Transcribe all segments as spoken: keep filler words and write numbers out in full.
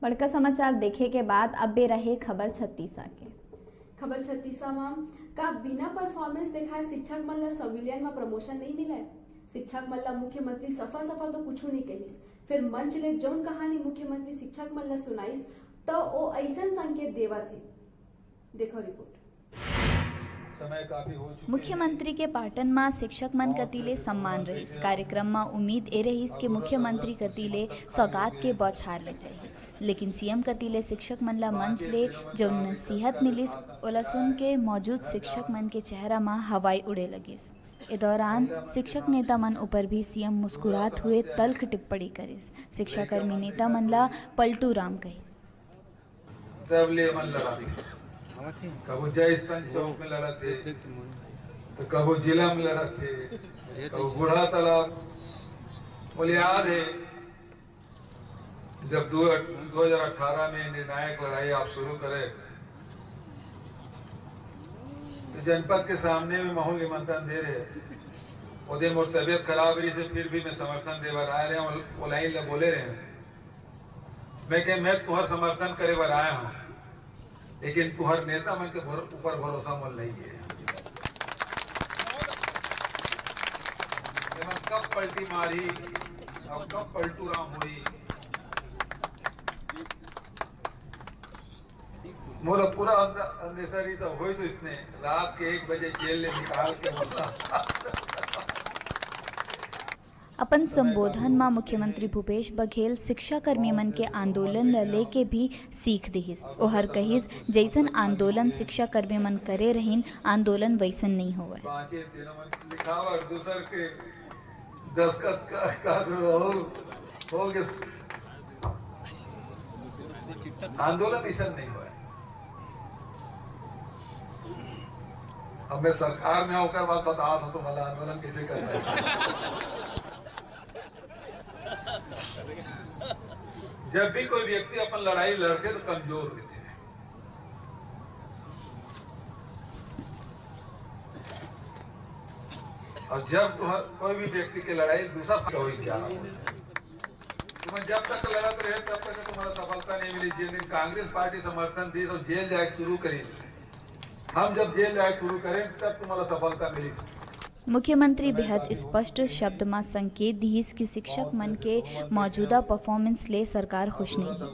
बड़का समाचार देखे के बाद अब बेरा हे खबर छत्तीसा के। खबर छत्तीसा म, का बिना परफॉर्मेंस देखाए शिक्षक मन ल संविलियन म प्रमोशन नइ मिलय? शिक्षक मन ल मुख्यमंत्री सफा सफा तो कुछु नइ कहिस, फेर मंच ले जउन कहानी मुख्यमंत्री शिक्षक मन ल सुनाइस, त ओ अइसन संकेत देवत हे। देखव रिपोर्ट। मुख्यमंत्री के पाटन म शिक्षक मन कति ले सम्मान रहिस। कार्यक्रम म उम्मीद ए रहिस के मुख्यमंत्री कति ले सौगात के बौछार लग जाही, लेकिन सीएम कति ले शिक्षक मन ल मंच ले जउन नसीहत मिलिस, ओला सुन के मौजूद शिक्षक मन के चेहरा म हवाई उड़े लगिस। ए दौरान शिक्षक नेता मन ऊपर भी सीएम मुस्कुरात हुए तल्ख टिप्पणी करिस। शिक्षाकर्मी नेता मन ल पलटू राम कहिस। तब ले मन लड़ाथे, कभू जय स्तंभ चौक में लड़ाथे, तो कभू जिला में लड़ाथे, कभू बूढ़ा तालाब। मोला याद हे, जब दो दो हजार अठारह में निर्णायक लड़ाई आप शुरू करे, तो जनपद के सामने में महू निमंत्रण दे रहे। ओ दिन मोर तबीयत खराब रहिस हे, फिर भी मैं समर्थन दे बर आए रहे हूँ, वो लाइन ला बोले रहे हूँ। मैं कहे, मैं तुहर समर्थन करे बर आए हूँ, लेकिन तुहर नेता मन के भर-, ऊपर भरोसा मोर नइ हे। ये मन कब पलटी मारही अउ कब पलटू राम होही, मोला पूरा अंद-, अंदेशा रहिस होही तो इसने रात के एक बजे जेल ले निकाल के बोला। अपन संबोधन म मुख्यमंत्री भूपेश बघेल शिक्षाकर्मी मन के आंदोलन ल लेके भी सीख दिहिस। ओहर कहिस, जइसन आंदोलन शिक्षाकर्मी मन करे रहिन, आंदोलन वइसन नइ होवय। बाँचे तेन मन लिखावट दूसर के दस्खत का, का करो, हो, हो गे। आंदोलन अइसन नइ होवय। अब मैं सरकार में ओकर बाद बतात हूँ तुम्हाला आंदोलन कइसे करना हे। जब भी कोई व्यक्ति अपन लड़ाई लड़थे तो कमजोर रहिथे, अउ जब तुम कोई भी व्यक्ति के लड़ाई दूसर से होई क्या, तुम जब तक लड़त रहे तब तक तुम्हाला सफलता नइ मिली। जिन दिन कांग्रेस पार्टी समर्थन दिस अउ जेल जाए शुरू करिस, हम जब जेल जाए शुरू करेन तब तुम्हाला सफलता मिली। मुख्यमंत्री बेहद स्पष्ट शब्द म संकेत दिहिस कि शिक्षक मन के मौजूदा परफॉर्मेंस ले सरकार खुश नइ हे।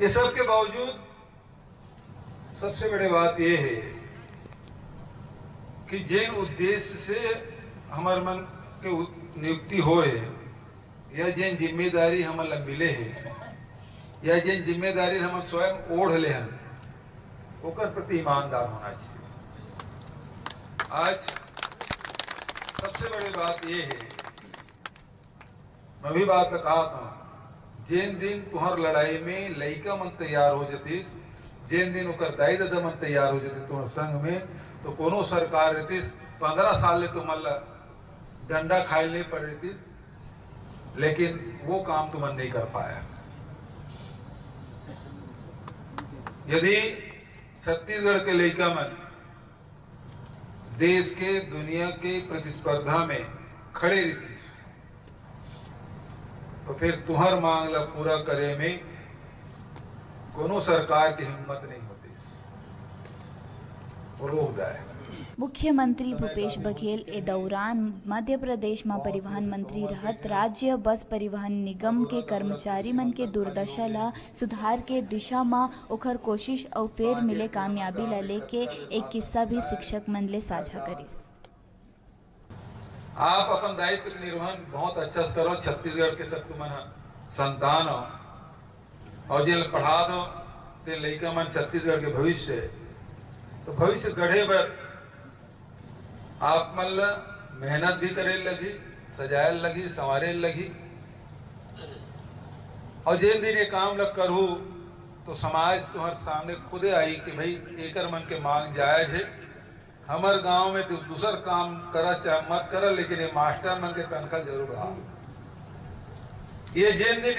ये सब के बावजूद सबसे बड़े बात ये हे कि जेन उद्देश्य से हमर मन के उ-, नियुक्ति होए या जेन जिम्मेदारी हमन ला मिले हे या जेन जिम्मेदारी ला हमन स्वयं ओढ़ ले हन, ओकर प्रति ईमानदार होना चाहिए। आज सबसे बड़ी बात ये हे, मैं भी बात ला कहत हूँ, जेन दिन तुहर लड़ाई में लइका मन तैयार हो जतिस, जेन दिन ओकर दाई ददा मन तैयार हो जतिस तुहर संग में, तो कोनो सरकार रहतिस, पंद्रह साल ले तुमन ला डंडा खाए ले पड़ रहतिस, लेकिन वो काम तुमन नहीं कर पाया। यदि छत्तीसगढ़ के लइका मन देश के, दुनिया के प्रतिस्पर्धा में खड़े रहितिस, तो फिर तुहर मांग ला पूरा करे में कोनो सरकार के हिम्मत नहीं होतिस। वो रोक दाए। मुख्यमंत्री भूपेश बघेल ए दौरान मध्य प्रदेश म परिवहन मंत्री रहत राज्य बस परिवहन निगम के कर्मचारी मन के दुर्दशा ला सुधार के दिशा म ओखर कोशिश अउ फेर मिले कामयाबी ला लेके एक किस्सा भी शिक्षक मन ले साझा करिस। आप अपन दायित्व के निर्वहन बहुत अच्छा से करो। छत्तीसगढ़ के सब तुमन ह संतान हो अउ जेन पढ़ात हो, ते लइका मन छत्तीसगढ़ के भविष्य हे। तो भविष्य गढ़े बर आप मन ल मेहनत भी करे लगही, सजाए लगही, संवारे लगही। अउ जेन दिन ये काम ल करहू, तो समाज तुहर सामने खुदे आही कि भाई, एकर मन के मांग जायज हे। हमर गांव में तो दूसर काम करस चाहे मत करस, लेकिन ये मास्टर मन के तनखा जरूर बढ़ा। ये जेन दिन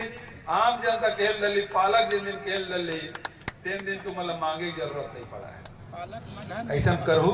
आम जनता खेल डली, पालक जेन दिन खेल डली, तेन दिन तुमन ल मांगे के जरूरत नहीं पड़ा है। ऐसा करहू,